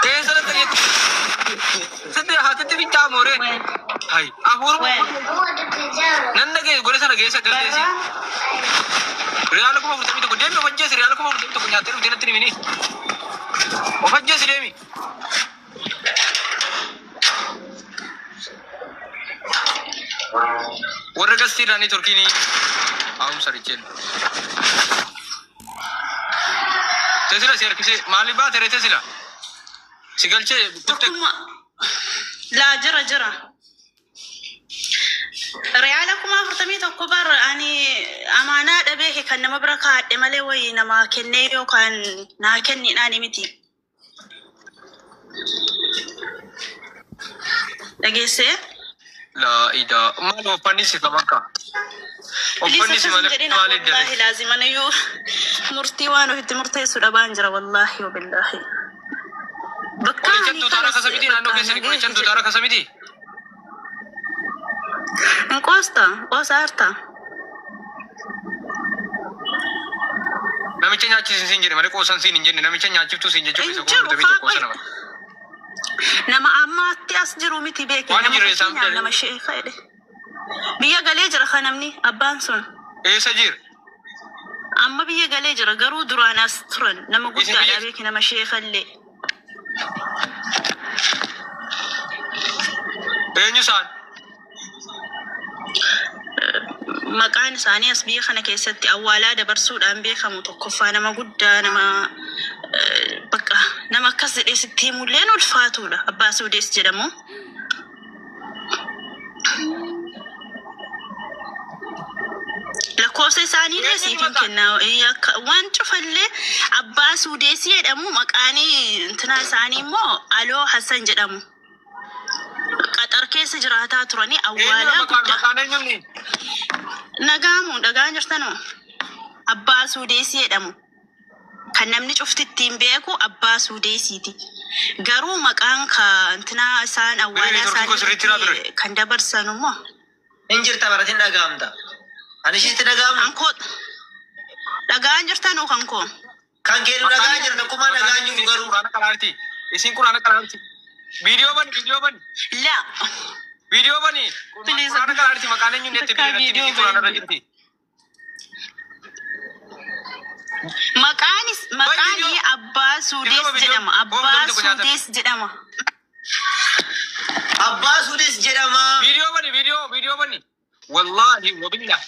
Keessa natti jetti. Sitti haatitti fincaa'aa mooree. Hay hafuuruma nan dhagee gola sana keessa galteessi. Riyaala 41,000 deemi of ajjeesi riyaala 41,000 nyaattee dhuftee natti himini. Of ajjeesi deemi. Warra gastii irraa neetworkiin haa'umsa richeen. Tesila si harkisee maaliif baate ree Tesila? Si galchee kutte. Tokkummaa. Laa jira jira. Riyaala 41,000 bar ani amaanaa dhabeeke kan nama bira kaa'adhe malee wayii namaa kennee yookaan naa kenniidhaan miti. Dhageessee? Laa idaa maal uffanni si kam akka? Please Uffanni si akkas hin malee jedhina maaliif wallaahi daree? laazim anayyuu murtii waan ofitti murteessu dhabaan jira wallaahi wabillaahi. Bakka Qorichan ani tuutaara kalas kasa miti naannoo bakka keessanii nagee qorichan tuutaara kasa miti. Hin qoosta qoosa harta. Namicha nyaachisiin siin jedhe malee qoosan siin hin jenne namicha nyaachiftuu siin jechuun Hin isa kuma jiru afurtamii kaa tokko qoy sana. nama ammaatti as jiru miti beeki Waan hin nama jirre isaan fakkeenyaaf nama fidanii. sheeka jedhe. Biyya galee jira kan namni abbaan sun. Eessa jira? Amma biyya galee jira garuu duraan as turan nama Isin guddaadha biyya beeki nama sheekallee. eenyu isaan? Maqaan isaanii as biyya kana keessatti awwaalaa dabarsuudhaan beekamu tokkoffaa nama guddaa nama bakka nama akkas jedhee sitti himulleen ulfaatudha. Abbaa Suudees jedhamu. Lakkoofsa isaaniillee Eenyuun siif hin maqaan? kenna. Waan cufallee Abbaa Suudeesii jedhamu maqaan intinaa isaanii immoo Aloo Hassan jedhamu. Qaxar keessa jiraataa turanii Eenyudha awwaalaa maqaan guddaa. maqaan eenyuun? Nagaamu dhagaa jirtanoo Abbaa Suudeesii jedhamu. Kan namni cufti ittiin beeku Abbaa Suudeesiiti. Garuu maqaan ka intinaa isaan Bire awwaalaa neetworkiin isaanii koo sirriitti naa bire. irratti kan dabarsan immoo Hin jirta baratin dhaga'amta. Ani ishiitti dhaga'amu. kan koo dhagaan jirtanuu kan koo. Kan kee nu Maqaan dhagaa jira tokkummaa maqaan dhagaa eenyuun jiru isin garuu. quraana qaraarti. Isin quraana qaraarti. Viidiyoo bani viidiyoo bani. La Viidiyoo bani. please Quraana qaraarti maqaan eenyuun jette takkaa bire natti viidiyoo isin quraana irra bahin. jirti. Maqaanis Bani maqaanii viidiyoo. Abbaa Suudees Dirqama viidiyoo. jedhama. Kuma Abbaa afurtamii tokko nyaatame. Suudees jedhama. Abbaa Suudees jedhama. Viidiyoo bani viidiyoo viidiyoo bani. Wallaahi wabillah.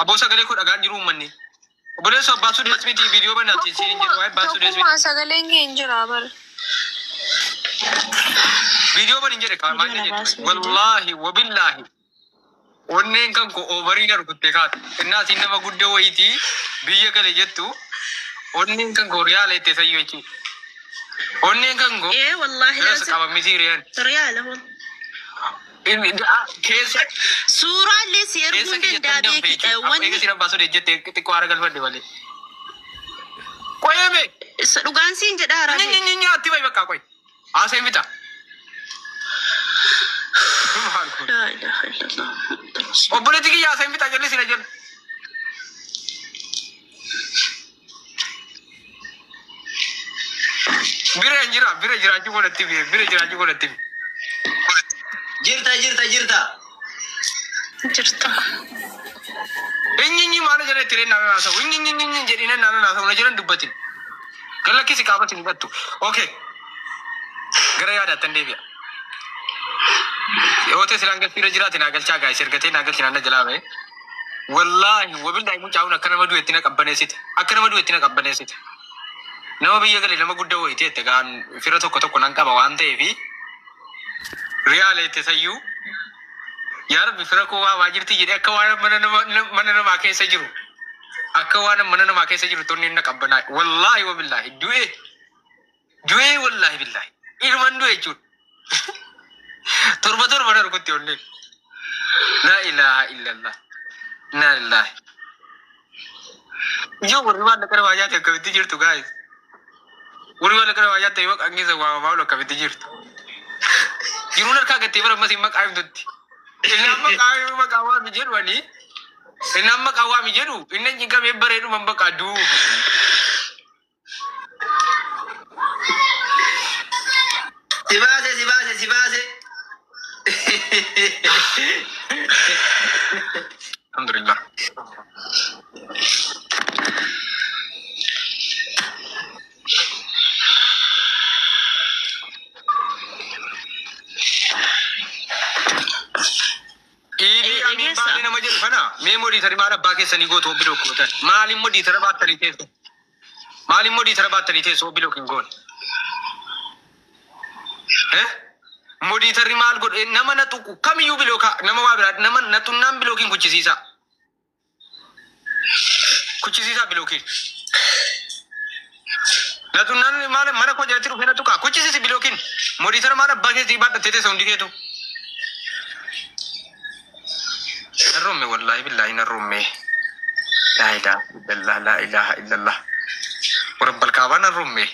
Abboo sagalee koo dhagaan jiru uummanni. Obboleessoo abbaa Suudees miti viidiyoo bani ati siin jedhu waa'ee abbaa Suudees miti. Tokkummaa sagaleen kee hin jira bar. Viidiyoo bani hin jedhe kaan maal Viidiyoo na jettu. baasuu dide. Wallaahi wabillaahi. Onneen kan koo oovarii na rukuttee kaate. Innaa nama guddaa wayiitii biyya gale jettu onneen kan koo riyaala itti sayyoo jechuudha. Onneen kan koo Ee wallaahi firas laazim qaba miti riyaan. riyaala wal. Keessa Suuraallee si keessa erguun kiyya danda'a tan danfe beeki. jechuudha. Amma Wanni eega siin abbaa sodee jettee xiqqoo haara galfadhe malee. Qoyee dhugaan siin jedhaa Nyi raafee. nyi nyi atti bayi bakka qoy. Haasa'in fixa. Maal kun? Laa ilaaha illallah. Muhammad Rasuulullah. Obboleetti kiyya haasa'in fixa jalli sina jala. Bira hin jira bira jiraachuu godhatti bira jiraachuu godhatti. Jirta jirta jirta. Jirta. Inni inni maana jala itti nama haasa'u. Inni inni inni jedhina nama haasa'u na jiran dubbatin. Galakkisi qaama isin hidhattu. Okay. Gara yaadaattan deebi'a. Yoo ta'e silaan galfiirra jiraate naa galchaa gaa'is ergatee naa galchi naanna jalaa ba'e. Wallaahi wabillaahi mucaa'uun akka nama du'etti na qabbaneessite. Akka nama du'etti na qabbaneessite. Nama biyya gale nama guddaa wayiiti jette gaan fira tokko tokko nan qaba waan ta'eefi riyaala itti sayyuu yaa rabbi fira koo waa jirti jedhee akka waan mana nama mana namaa keessa jiru akka waan mana namaa keessa jiru tonni na qabbanaa wallaahi wabillaahi du'e du'e wallaahi billaahi ilman du'e jechuudha. Torba torba na rukutti onneen. Laa ilaaha illallah. Inna lillahi. Ijoo warri waan akkana waa nyaate akkamitti jirtu guys. Warri waan akkana waa nyaate maqaan keessa waamamaa oolu akkamitti jirtu. Jiruun harkaa gattee bara ammas maqaa himtutti. Inni amma maqaa maqaa waami jedhu ani. Inni amma maqaa waami jedhu inni hin cinqamee bareeduma maqaa du'u. Alhamdulillah. Iidii amiin Dhageessa. baanee nama jedhu kana mee modiitari maal abbaa keessanii gootu obbi dokkootan? Maaliin modiitara baattanii teessu? Maaliin modiitara baattanii teessu obbi hin goone? Eh? Modiitarri maal godhe nama na tuqu kamiyyuu bilookaa nama waa biraa nama na tunnaan bilookiin kuchisiisa. Kuchisiisaa bilookiin. Na tunnaan maal mana koo jalatti dhufee na tuqaa kuchisiisi bilookiin. Modiitara maal abbaa keessii baadhattee teessa hundi keetu. Narroomme wallaahi billaahi narroomme. Laa ilaaha illallah laa ilaaha illallah. Warabbal kaabaa narroomme.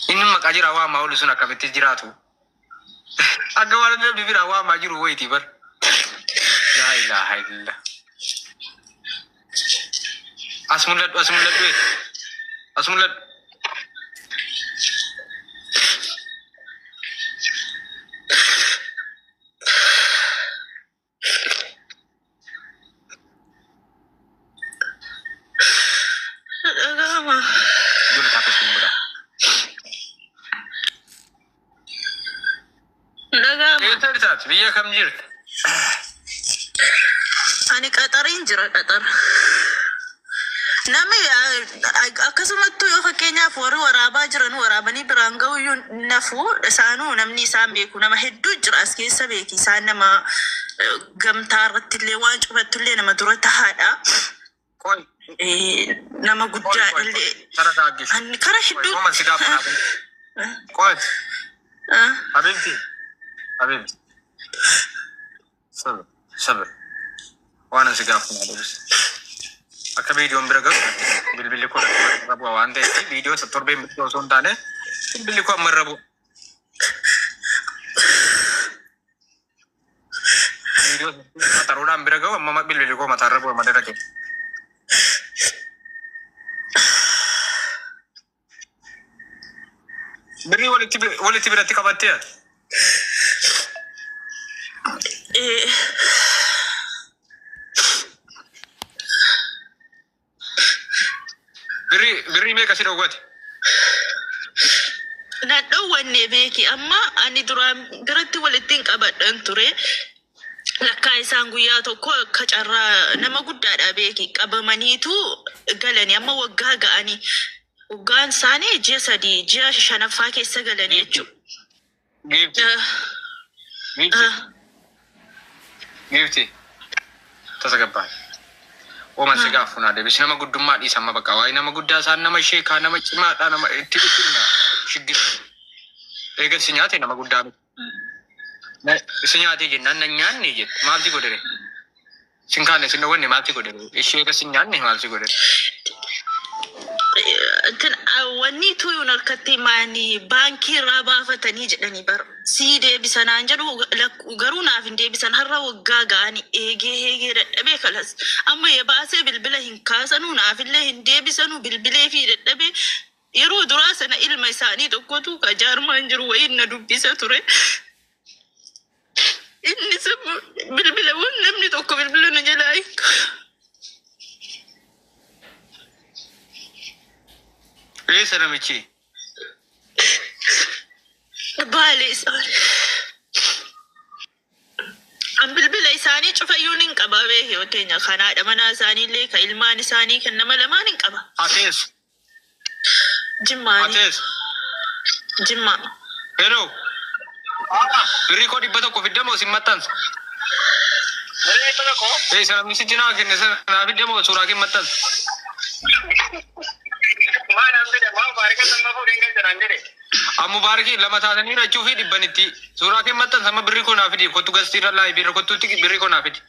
Inni maqaa jira waamaa oolu sun akkamitti jiraatu? Akka waan namni biraa waamaa jiru wayitii bar. Laa ilaaha illallah. As mul'adhu as mul'adhu eh. As mul'adhu. Dhagahama. Ijoollee taapes kun godha. Dhagahama. Eessa jirtaati? Biyya kam jirta? Ani qaxariin jira qaxar. Namni akkasumattuu yoo fakkeenyaaf warri waraabaa jiran waraabanii biraan ga'uyyuu nafu isaanuu namni isaan beeku nama hedduu jira as keessa beeki isaan nama gamtaa irratti illee waan cufattu illee nama dura tahaadha. Qoy. Nama Qoy guddaa qoy qoy. illee. Tara daaggisu. Ani kara Qoy hedduu. gooman si gaafa naa Qoy. Habibti. Habibti. Sabir. Sabir. Waan asi gaafa naa deebise. Akka viidiyoon bira gahu bilbilli koo irra bu'a waan ta'eef viidiyoo torbeen bitti osoo hin taane bilbilli koo amma irra bu'a. Viidiyoo xaruudhaan bira gahu amma bilbilli koo mataa irra bu'a malee dhaqe. Birrii walitti walitti biratti qabattee ati. Birrii birrii meeqa si dhowwate? Na dhowwanne beeki amma ani duraan biratti walitti hin qabadhan ture. Lakkaa isaan guyyaa tokko akka carraa nama guddaadha beeki qabamaniitu galanii amma waggaa ga'anii waggaan isaanii ji'a 3 ji'a shanaffaa keessa galanii jechuudha. Giifti. Giifti. Giifti. Tasa gabbaa. Ooman si gaafu naa deebisi nama guddummaa dhiisa amma bakka waa'ee nama guddaa isaan nama sheekaa nama cimaadha nama itti dhufina shiggir. Eega si nyaate nama guddaa miti. Si nyaatee jennaan na nyaanne jette maalti godhere? Sin kaane sin dhowwanne maalti godhere? Ishee eega si nyaanne maalti godhere? እንትን wanni tuyuun harkatti maani baankii irraa baafatanii jedhanii bar sii deebisanaan jedhu garuu naaf hin deebisan har'a waggaa ga'anii eegee eegee dadhabee kalas amma baasee bilbila hin kaasanuu naafillee hin deebisanuu bilbilee fi dadhabee yeroo duraa sana ilma isaanii tokkotu ka jaarmaan jiru wayiin na dubbisa ture. Inni bilbila namni tokko bilbila na jalaa hin kaasu. Eessa namichi? Baale isaanii. An bilbila isaanii cufayyuun hin qaba beeki fakkeenya kan haadha manaa isaanii illee kan ilmaan isaanii kan nama lamaan hin qaba. Atees. Jimmaani. Atees. Jimmaa. Hello. Birrii koo 100 fiddamoo sin maxxansa? Eessa namni sitti naa kenne sana naa fiddamoo suuraa kee maxxansa? Amma Mubaarikii lama taatanii rachuu fi dhibbanitti suuraa kee maxxansa amma birrii koo naa fidi kottu gastiirra laayivii irra kottuutti birrii koo naa fidi.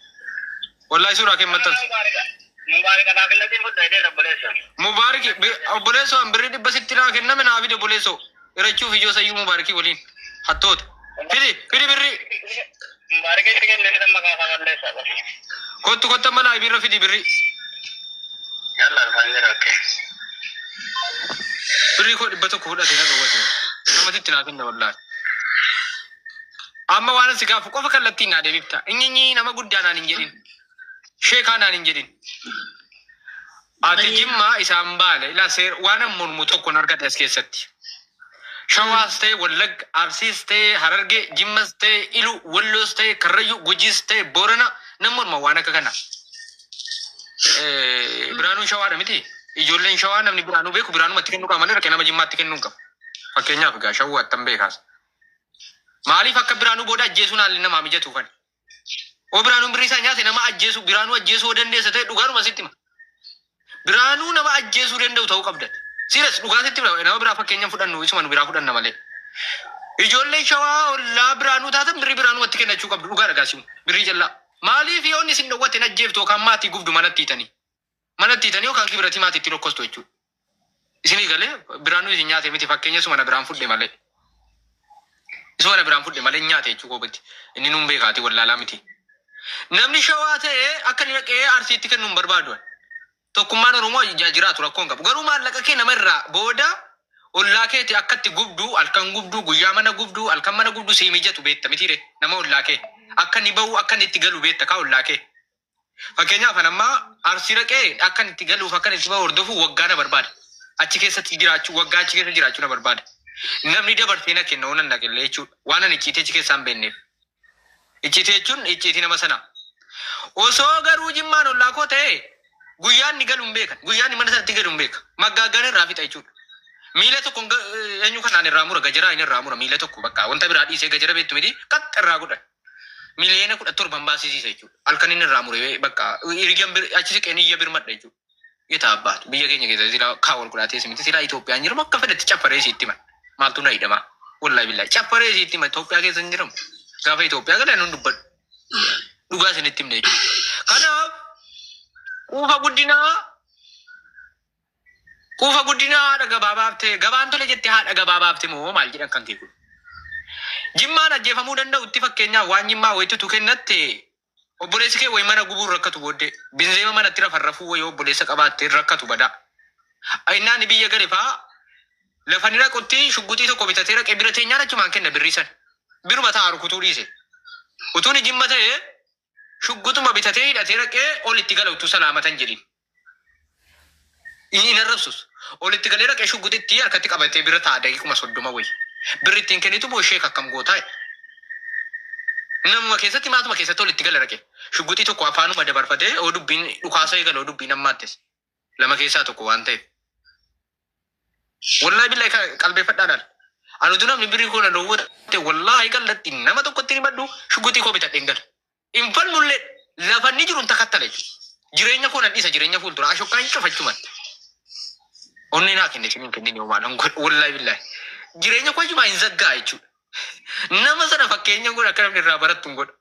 Wallaahi suuraa kee maxxansa. Mubaarikii obboleessoo an birrii 100 sitti naa kenname naa fidi obboleessoo rachuu fi ijoo sayyuu Mubaarikii waliin hattoota. Fidi fidi birrii kottu kottu amma laayivii irra fidi birrii. Birrii koo 100 fudhate na dhowwate. Namatti naa kenna wallaahi. Amma waan ani si gaafu qofa kallattiin naa deebifta. Inyinyi nama guddaa naan hin jedhin. Sheekaa naan hin jedhin. Ati Jimmaa isaan Baale. Ilaa seer waan an mormu tokkon argadhe as keessatti. Shawaas ta'e Wallagga, Arsiis ta'e Harargee, Jimmas ta'e Ilu, Walloos ta'e Karrayyu, Gujiis ta'e Boorana nan morma waan akka kana. Biraanuun Shawaadha miti. Ijoolleen Shawaa namni Biraanuu beeku Biraanumatti kennuu qaba malee dhaqee nama Jimmaatti kennuu hin qabu. Fakkeenyaaf egaa Shawwa attam beekaas. Maaliif akka Biraanuu booda ajjeesuun haalli namaa mijatuufani. Oo Biraanuun birrii isaa nyaate nama ajjeesuu Biraanuu ajjeesuu yoo dandeessa ta'e dhugaanuma sitti hima. Biraanuu nama ajjeesuu danda'u ta'uu qabda. Serious dhugaa sitti hima nama biraa fakkeenya hin fudhannu isuma nu biraa fudhanna malee. Ijoolleen shawaa ollaa Biraanuu taatan birrii Biraanumatti kennachuu qabdu dhugaa dhagaa simu birrii callaa. Maaliif yoo inni isin dhowwate hin ajjeeftu yookaan maatii gubdu manatti hiitanii. Manatti hiitanii yookaan gibiratii maatiitti dhokkostu jechuudha. Isinii galee Biraanuu isin nyaate miti fakkeenya isuma na biraan fudhe malee. Isuma na biraan fudhe malee nyaate jechuu koo miti. Inni nuun beekaati wallaalaa miti. Namni shawaa ta'e akka inni dhaqee arsiitti kennu hin barbaadu. ani. Tokkummaan Oromoo ijaa jiraatu rakkoo hin qabu. Garuu maallaqa kee nama irraa booda ollaa keeti akka itti gubdu halkan gubdu guyyaa mana gubdu halkan mana gubdu sii mijatu beekta mitiire nama ollaa kee akka inni bahu akka inni itti galu beekta kaa ollaa kee. Fakkeenyaaf an amma Arsii dhaqee akkan itti galuuf akkan itti bahu hordofuu waggaa na barbaada. Achi keessatti jiraachuu waggaa achi keessa jiraachuu na barbaada. Namni dabarsee na kenna yoo nan dhaqellee jechuudha. Waan ani icciitii achi keessaa hin beekneef. Icciitii jechuun icciitii nama sanaa. Osoo garuu Jimmaan ollaa koo ta'e guyyaa inni galu hin beekan. Guyyaa inni mana sanatti galu hin beeka. Maggaaggaan irraa fixa jechuudha. Miila tokko eenyu kanaan irraa mura gajaraa inni irraa mura miila tokko bakka wanta biraa dhiisee gajara beektu miti qaxxa irraa godhan. Miliyoona 17 baasisiisa jechuudha. Halkan inni irraa mure bakka hiriyyan bir achi siqeen iyya birmadha jechuudha. Yetaa abbaatu biyya keenya keessa silaa kaa wal godhaa teessi miti silaa Itoophiyaan jiramu akka fedhetti caffaree sitti hima. Maaltu na hidhama? Wallahi billahi caffaree sitti hima Itoophiyaa keessa hin jiramu. Gaafa Itoophiyaa galan nun dubbadhu. Dhugaa isinitti himne jechuudha. Kanaaf quufa guddinaa Quufa guddinaa haadha gabaa baafte gabaan tole jette haadha gabaa baafte moo maal jedhan kan kee kun. Jimmaan ajjeefamuu danda'utti fakkeenyaaf waan jimmaa wayitti utuu kennatte obboleessi kee wayi mana gubuun rakkatu booddee binzeema manatti rafarrafuu wayii obboleessa qabaatte hin rakkatu badaa. Innaani biyya gale faa lafa ni dhaqutti shugguxii tokko bitatee dhaqee bira teenyaan achumaan kenna birrii san. Biruma ta'a rukutuu dhiise. Utuuni jimma ta'e shugguxuma bitatee hidhatee dhaqee ol itti gala utuu salaamatan jedhin. Hin arrabsus. Ol itti galee dhaqee shugguxitti harkatti qabatee bira taa'a daqiiquma 30 wayi. Birri ittiin kennitu moo sheek akkam gootaa jedha. Namuma keessatti maatuma keessatti ol itti gala dhaqee. Shugguxii tokko afaanuma dabarfatee yoo dubbiin dhukaasa eegale yoo dubbiin hammaattes. Lama keessaa tokko waan ta'eef. Wallahi billahi qalbeeffadhaa laal. Ani utuu namni birrii koo na dhoowwate wallahi kallatti nama tokkotti hin himadhu shugguxii koo bitadheen gala. Hin falmullee lafa inni jiru hin takattala jechuudha. Jireenya koo nan dhiisa jireenya fuuldura ashokkaa hin cufa jechumatti. Onnee naa kenne isin hin kennin yoo maalan godhu wallahi billahi. Jireenya koo achumaa hin zaggaa jechuudha. Nama sana fakkeenya godha akka namni irraa barattu hin godha.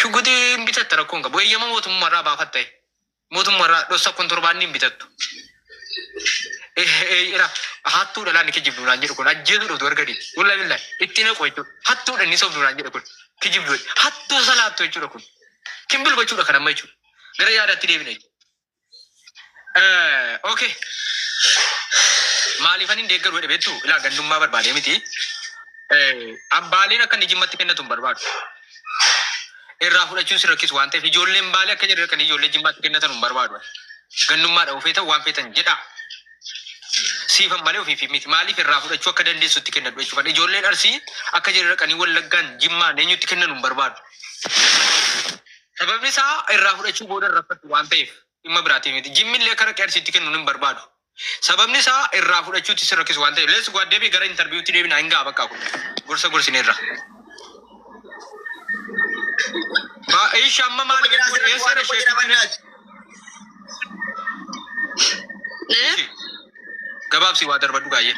Shuguxii hin bitatta rakkoo hin qabu. Eeyyama mootummaa irraa baafatta. Mootummaa irraa dhossa kontorbaandii hin bitattu. Ira hattuudha laan kijibdu naan jedhu kun ajjeesuu dhuftu arganii. Wallahi billahi itti naqu jechuudha. Hattuudha inni sobdu naan jedhu kun kijibdu hattuu salaattu jechuudha kun. Kimbil gochuudha kan amma jechuudha. Gara yaadaatti deebina jechuudha. Okay. Maaliifan hin deeggaru jedhe beektu ilaa gandummaa barbaadee miti. Abbaaleen akka inni jimmatti kennatu hin barbaadu. Irraa fudhachuun si rakkisu waan ta'eef ijoolleen Baalee akka jedhan kan ijoollee Jimmaatti kennatan hin barbaadu. Gandummaadha ofee ta'u waan feetan jedhaa. Siifan malee ofiif miti. Maaliif irraa fudhachuu akka dandeessu itti kennadhu jechuudha. Ijoolleen Arsii akka jedhan dhaqanii Wallaggaan Jimmaan eenyutti kennan hin barbaadu. Sababni isaa irraa fudhachuu booda rakkatu waan ta'eef dhimma biraatiif miti. Jimmi illee akka dhaqee Arsiitti kennu hin barbaadu. Sababni isaa irraa fudhachuutti si rakkisu waan ta'eef. Let's go deebii gara interviewtti deebinaa hin ga'a bakka kun. Gorsa gorsineerra. Ishi amma maal jechuun eessa ishee Eh? Gabaabsi waa darbadhu gaayyee.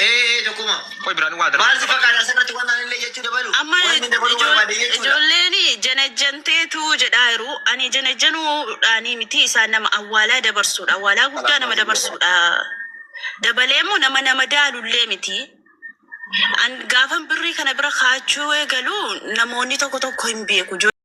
Ee tokkuma. Qoy biraan waa Maal si darbadhu. fakkaata asirratti waan ani illee jechuu dabalu? Amma Waan inni dabaluu barbaade jechuudha. ijoolleen janajjanteetu jedhaa jiru. Ani janajjanuudhaanii miti isaan nama awwaalaa dabarsuudha. Awwaalaa guddaa nama dabarsuudha. Dabalee immoo nama nama daalullee miti. An gaafan birrii kana bira kaachuu eegalu namoonni tokko tokko hin beeku.